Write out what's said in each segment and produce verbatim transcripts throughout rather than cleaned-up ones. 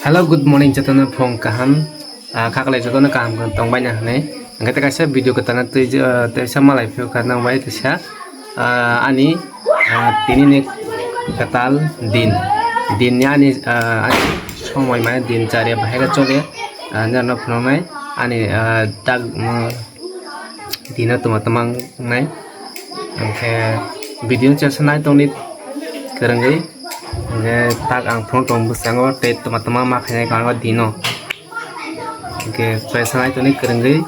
Hello, good morning, jotono phung kaham. Ah, khaklai jotono kaham tongbaina hwnwi. Hwnkhe tei kaisa video kwtalno twi, ah, teisa malai phiyokha nang bai teisa, ah, ani, ah, tinini kwtal din. Dinni ani, ah, ani somoi mane din chariya bahai khe chole, ah, norokno phunuknai ani, ah, dag, mm, dino tuma tuma wngnai. Hwnkhe video no chesa nai tongdi kwrwngwi. Hwnkhe tak ang phone tong bwskango tei tuma tuma ma khainai kha dino. Hwnkhe chesa nai tongdi kwrwngwi.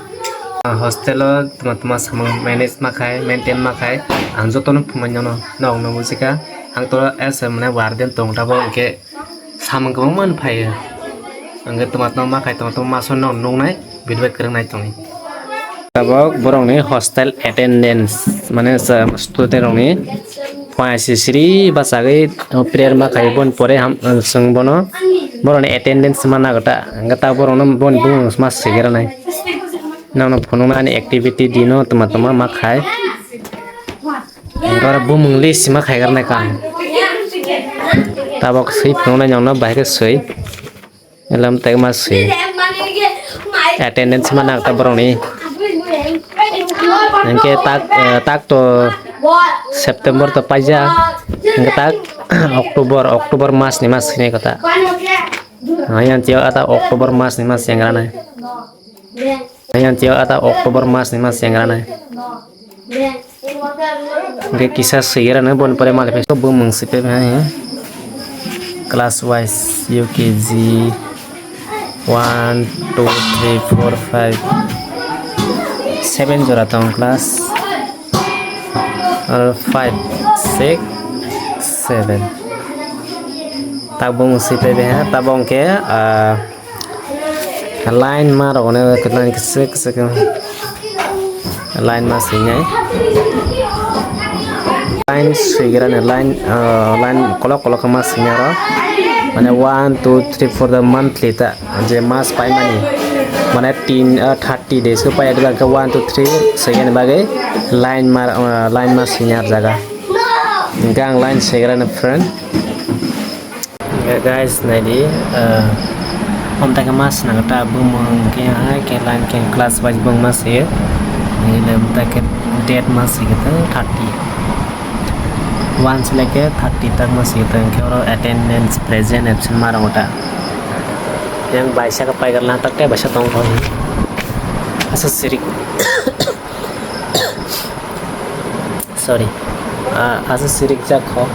Ah, hostel o tuma tuma samung manage ma khai, maintain ma khai, ang jotono phunuknai nono, nokno bujikha. Ang to as a mane warden tong tabok hwnkhe samung kwbangma no phaio. Hwnkhe tuma tuma ma khai, tuma tuma maso no nuknai, video bai kwrwng nai tongwi. Tabok borokni hostel attendance, mane sa-, student rokni phai sisiri bachagwi prayer ma khai, boni pore ham, chwng bono borokni attendance ma nagwta, hwnkhe ta borokno boni bumung ma swigra nai. Nono phunuknani activity dino tuma tuma ma khai. Oro bumung list sima khaigarnai kha ang. Tabok swi phunuknai nokno bahai khe swi. Elam tei ma swi. Attendance ma nang ta borokni. Hwnkhe tak, eh, tak to September to paijak. Hwnkhe tak October, October mas ni mas sinai kota. Ayang tio ata October mas ni mas yang ranai. Ayang tio ata October mas ni mas yang ranai. Hwnkhe kisa swigra nang boni pore mali phai bumung swi phai hai. Class wise U K G one, two, three, four, five, seven jora tong class. Aro five, six, seven. Tabuk swi phai ha, tabuk hwnkhe, ah, line ma rok ne kwtlang kisa kisa khe line ma swinai. Line swigra ni line, ah, line kolok kolok ma swinai aro. Mane one, two, three, four the monthly ta. Je mas paimani, mane tin, ah, thirty days khe pai, adwla khe one, two, three swigani bagwi line mar, ah, line ma swinya jaga. Hwnkhe ang line swigrani friend. Hwnkhe guys, naidi, ah, omtake mas nangta bumung khe hai khe line khe class wise bung mas swiyo. Nile omtake date mas swiyo thirty. One select khe thirty tak ma swi tong khe oro attendance present absent ma rang ta. Yang baisa ka paigar lang tak te baisa tong kho. Asa sirik. Sorry. Ah, asa sirik jak kho.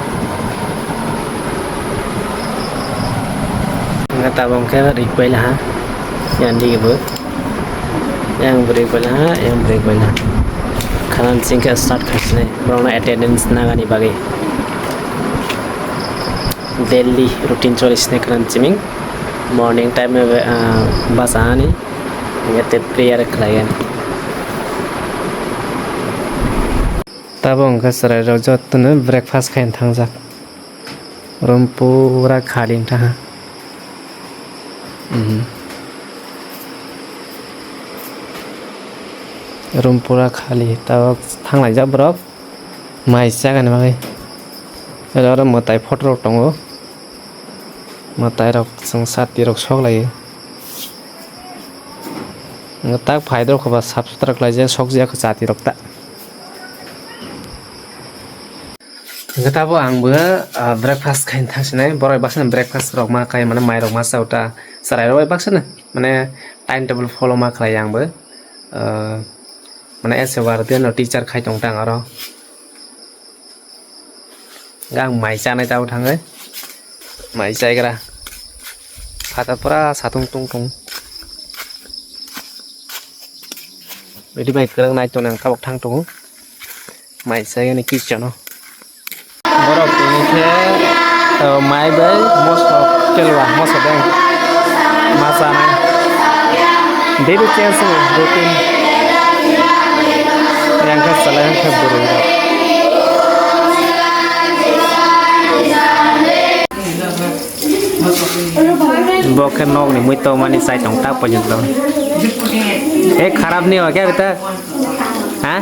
Nga tabang khe rik bai laha. Yang di bo. Yang break bai laha, yang break bai laha. Khanan sing khe start khasinai. Borokno attendance nagani bagwi. Daily routine choli sinai khanan chiming. Morning time, ah, basa ani. Hingke prayer khlai ani. Tabok hingke chwrairok jotono breakfast khaina thangjak. Room pura khali wngkha. Mhm. Room pura khali, tabok thanglaijak borok mai chagani bagwi. Oro mwtai photo rok tongo, mwtai rok chwng chati rok sok lai o. Tak phai rok ba sap sutra khlaijak, sok jak chati rok ta. Hingke tabok ang bo, ah, breakfast khaina thangsinai, borok baksa breakfast rok ma kai, mane mai rok ma cha o ta, chwrai rok bai baksa no, mane time table follow ma khlai ang bo, ah, mane as a warden no teacher khai tong tang aro. Hingke ang mai chanai tabok thangwi, mai chaigra, phatar pura satung tung tung. Bidi bai kwrwng nai tonwi ang tabok thang tongo. Mai chayani kitchen o. Borok tini khe, uh, mai bai moso kelwa, moso beng. Ma chanai. Daily change ni routine. Yang khe chalai, yang khe bwrwi rok. Bo khe nokni mui tongmani chai tong tak porjonto. E kharap ni hoi khe abita? Ha?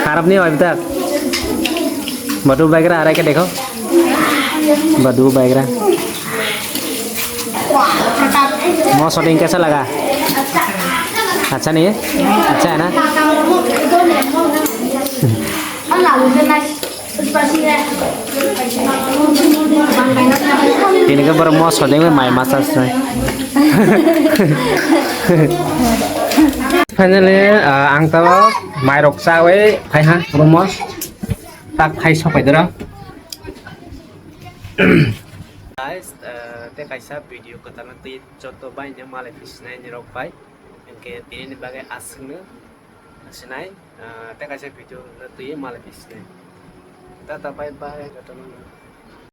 Kharap ni hoi abita? Badu baigra arai khe dekho. Badu baigra. Mo shooting kaisa laga? Acha ni? Acha na? Tini ke borok mo shooting bai mai masa se. Finally, ah, ang tabo mai rok chawi phai ha, room o. Tak phai sopai doro. Guys, ah, te kaisa video kwtal no twi joto bai no malai phi sinai ni rok bai. Hwnkhe tini ni bagwi aswk no sinai, ah, te kaisa video no twi malai phi sinai. Tata bye bye joto no.